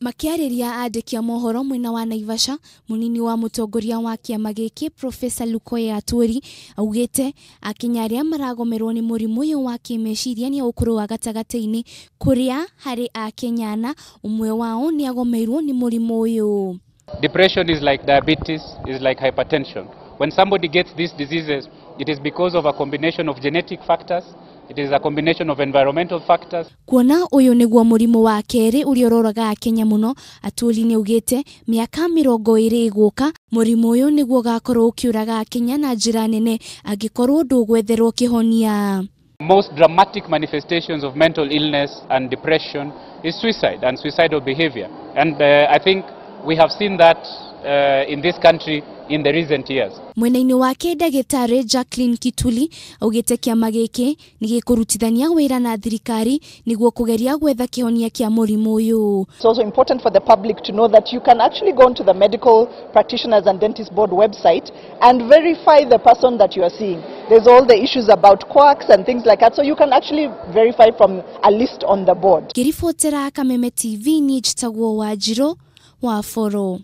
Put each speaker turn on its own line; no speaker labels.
Makĩarĩria andĩki a mohoro mwena wa Naivasha, mũnini wa mũtongoria wa kĩama gĩkĩ Profesa Lukoye Atwoli augĩte Akenya arĩa maragomerwo nĩ mũrimũ ũyũ wa kĩmeciria nĩ a ũkũrũ wa gatagatĩ-inĩ, kũrĩa harĩ Akenya ana ũmwe wao nĩ agomeirwo nĩ mũrimũ ũyũ.
Depression is like diabetes, is like hypertension. When somebody gets these diseases, it is because of a combination of genetic factors, it is a combination of environmental factors.
Kuona ũyũ nĩguo mũrimũ wa kerĩ ũrĩa ũroraga Akenya mũno, Atwoli nĩ augĩte mĩaka 20 ĩgũka mũrimũ ũyũ nĩguo ũgakorwo ũkĩũraga Akenya na njĩra nene angĩkorwo ndũgwetherwo kĩhonia.
Most dramatic manifestations of mental illness and depression is suicide and suicidal behavior. And I think we have seen that in this country in the recent years.
Mwena-inĩ wake ndagĩtarĩ Jacqueline Kituli augĩte kĩama gĩkĩ nĩ gĩkũrutithania wĩra na thirikari nĩguo kũgeria gwetha kĩhonia kĩa mũrimũ ũyũ.
It's also important for the public to know that you can actually go onto the Medical Practitioners and Dentists Board website and verify the person that you are seeing. There's all the issues about quacks and things like that, so you can actually verify from a list on the board.
Ngĩribotera Kameme TV niĩ njĩtagwo Wanjirũ wa Boro.